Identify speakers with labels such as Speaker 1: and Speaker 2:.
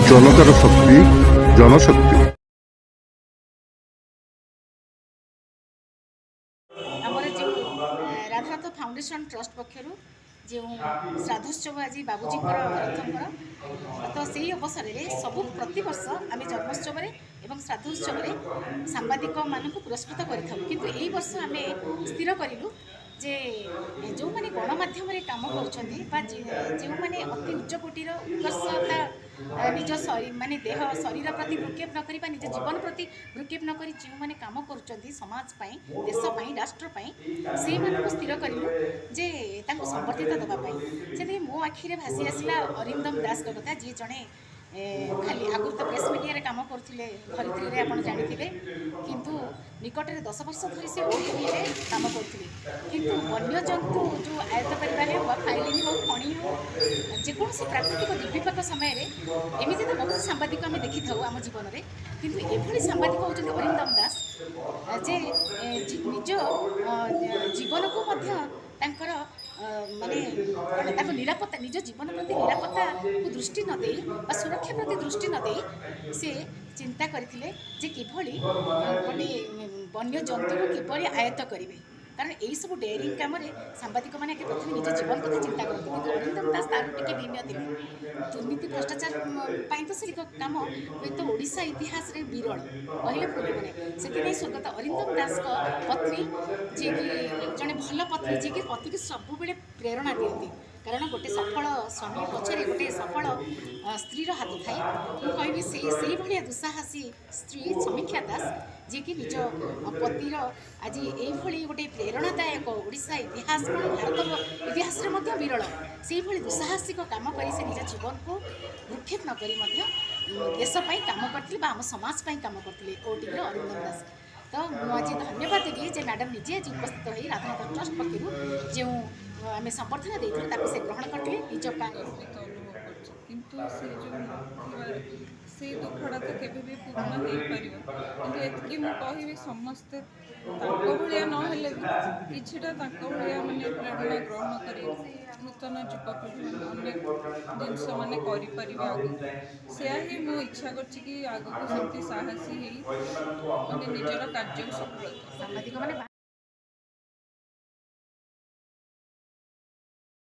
Speaker 1: ଜନତାର ଶକ୍ତି, ଜନଶକ୍ତି।
Speaker 2: ଆମର ଯେଉଁ ରାଧାନାଥ ଫାଉଣ୍ଡେସନ ଟ୍ରଷ୍ଟ ପକ୍ଷରୁ ଯେଉଁ ଶ୍ରାଦ୍ଧୋତ୍ସବ ଆଜି ବାବୁଜୀଙ୍କର, ରଥଙ୍କର, ତ ସେଇ ଅବସରରେ ସବୁ ପ୍ରତିବର୍ଷ ଆମେ ଜନ୍ମୋତ୍ସବରେ ଏବଂ ଶ୍ରାଦ୍ଧ ଉତ୍ସବରେ ସାମ୍ବାଦିକମାନଙ୍କୁ ପୁରସ୍କୃତ କରିଥାଉ। କିନ୍ତୁ ଏଇ ବର୍ଷ ଆମେ ସ୍ଥିର କରିଲୁ ଯେ ଯେଉଁମାନେ ଗଣମାଧ୍ୟମରେ କାମ କରୁଛନ୍ତି ବା ଯେଉଁମାନେ ଅତି ଉଚ୍ଚକୋଟୀର ଉତ୍କର୍ଷତା, ନିଜ ମାନେ ଦେହ ଶରୀର ପ୍ରତି ଭ୍ରୂକ୍ଷେପ ନ କରି ବା ନିଜ ଜୀବନ ପ୍ରତି ଭ୍ରୂକ୍ଷେପ ନ କରି ଯେଉଁମାନେ କାମ କରୁଛନ୍ତି ସମାଜ ପାଇଁ, ଦେଶ ପାଇଁ, ରାଷ୍ଟ୍ର ପାଇଁ, ସେଇମାନଙ୍କୁ ସ୍ଥିର କରିଲୁ ଯେ ତାଙ୍କୁ ସମ୍ବର୍ଦ୍ଧିତ ଦେବା ପାଇଁ। ସେଥିପାଇଁ ମୋ ଆଖିରେ ଭାସି ଆସିଲା ଅରିନ୍ଦମ ଦାସଙ୍କ କଥା, ଯିଏ ଜଣେ ଖାଲି ଆଗରୁ ତ ପ୍ରେସ୍ ମିଡ଼ିଆରେ କାମ କରୁଥିଲେ, ଧରିତ୍ରୀରେ ଆପଣ ଜାଣିଥିବେ, କିନ୍ତୁ ନିକଟରେ 10 ବର୍ଷ ଧରି ସେ ଓଟିଭିରେ କାମ କରୁଥିଲେ। କିନ୍ତୁ ବନ୍ୟଜନ୍ତୁ ଯେଉଁ ଆୟତ୍ତ କରିବା ହେଉ ବା ଫାଇଲିନ୍ ହେଉ, ଫଣି ହେଉ, ଯେକୌଣସି ପ୍ରାକୃତିକ ଦୁର୍ବିପାକ ସମୟରେ, ଏମିତି ତ ବହୁତ ସାମ୍ବାଦିକ ଆମେ ଦେଖିଥାଉ ଆମ ଜୀବନରେ, କିନ୍ତୁ ଏଭଳି ସାମ୍ବାଦିକ ହେଉଛନ୍ତି ଅରିନ୍ଦମ ଦାସ ଯେ ନିଜ ଜୀବନକୁ ମଧ୍ୟ ତାଙ୍କର ମାନେ କ'ଣ ତାଙ୍କ ନିରାପତ୍ତା, ନିଜ ଜୀବନ ପ୍ରତି ନିରାପତ୍ତାକୁ ଦୃଷ୍ଟି ନ ଦେଇ ବା ସୁରକ୍ଷା ପ୍ରତି ଦୃଷ୍ଟି ନ ଦେଇ ସେ ଚିନ୍ତା କରିଥିଲେ ଯେ କିଭଳି ଗୋଟେ ବନ୍ୟଜନ୍ତୁକୁ କିଭଳି ଆୟତ୍ତ କରିବେ। କାରଣ ଏଇସବୁ ଡେୟାରିଂ କାମରେ ସାମ୍ବାଦିକମାନେ ଆଗେ ପ୍ରଥମେ ନିଜ ଜୀବନ କଥା ଚିନ୍ତା କରନ୍ତି। କିନ୍ତୁ ଅରିନ୍ଦମ ଦାସ ତାର ଟିକେ ଭିନ୍ନ ଥିଲେ। ଦୁର୍ନୀତି ଭ୍ରଷ୍ଟାଚାର ପାଇଁ ତ ସେ କାମ ହୁଏତ ଓଡ଼ିଶା ଇତିହାସରେ ବିରଳ କହିଲେ ଭୁଲ ହେବ ନାହିଁ। ସେଥିପାଇଁ ସ୍ୱର୍ଗତ ଅରିନ୍ଦମ ଦାସଙ୍କ ପତ୍ନୀ, ଯିଏକି ଜଣେ ଭଲ ପତ୍ନୀ, ଯିଏକି ପତିକୁ ସବୁବେଳେ ପ୍ରେରଣା ଦିଅନ୍ତି, କାରଣ ଗୋଟେ ସଫଳ ସ୍ୱାମୀ ପଛରେ ଗୋଟେ ସଫଳ ସ୍ତ୍ରୀର ହାତ ଥାଏ, ମୁଁ କହିବି ସେଇଭଳିଆ ଦୁଃସାହସୀ ସ୍ତ୍ରୀ ସମୀକ୍ଷା ଦାସ, ଯିଏକି ନିଜ ପତିର ଆଜି ଏଇଭଳି ଗୋଟେ ପ୍ରେରଣାଦାୟକ, ଓଡ଼ିଶା ଇତିହାସ କ'ଣ ଭାରତ ଇତିହାସରେ ମଧ୍ୟ ବିରଳ, ସେଇଭଳି ଦୁଃସାହସିକ କାମ କରି ସେ ନିଜ ଜୀବନକୁ ଭ୍ରୂକ୍ଷେପ ନ କରି ମଧ୍ୟ ଦେଶ ପାଇଁ କାମ କରିଥିଲେ ବା ଆମ ସମାଜ ପାଇଁ କାମ କରିଥିଲେ ଓଟିଭିର ଅରିନ୍ଦମ ଦାସ। ତ ମୁଁ ଆଜି ଧନ୍ୟବାଦ ଦେବି ଯେ ମ୍ୟାଡ଼ାମ୍ ନିଜେ ଆଜି ଉପସ୍ଥିତ ହୋଇ ରାଧାନାଥ ଟ୍ରଷ୍ଟ ପକ୍ଷରୁ ଯେଉଁ ଆମେ ସମ୍ବର୍ଦ୍ଧନା ଦେଇଥିଲୁ, ତାକୁ ସେ ଗ୍ରହଣ କରିଥିଲେ ନିଜ
Speaker 3: ଗର୍ବିତ ଅନୁଭବ କରୁଛି। କିନ୍ତୁ ସେ ଯେଉଁ ନଥିବା, ସେଇ ଦୁଃଖଟା ତ କେବେ ବି ପୂରଣ ହେଇପାରିବ। କିନ୍ତୁ ଏତିକି ମୁଁ କହିବି, ସମସ୍ତେ ତାଙ୍କ ଭଳିଆ ନହେଲେ ବି କିଛିଟା ତାଙ୍କ ଭଳିଆ ମାନେ ପ୍ରେରଣା ଗ୍ରହଣ କରି ନୂତନ ଯୁବପିଢ଼ି ମାନେ ଅନେକ ଜିନିଷ ମାନେ କରିପାରିବେ ଆଗକୁ। ସେୟା ହିଁ ମୁଁ ଇଚ୍ଛା କରୁଛି କି ଆଗକୁ ସେମିତି ସାହସୀ ହେଇ ମାନେ ନିଜର କାର୍ଯ୍ୟକୁ ସଫଳତା
Speaker 2: ସାମ୍ବାଦିକମାନେ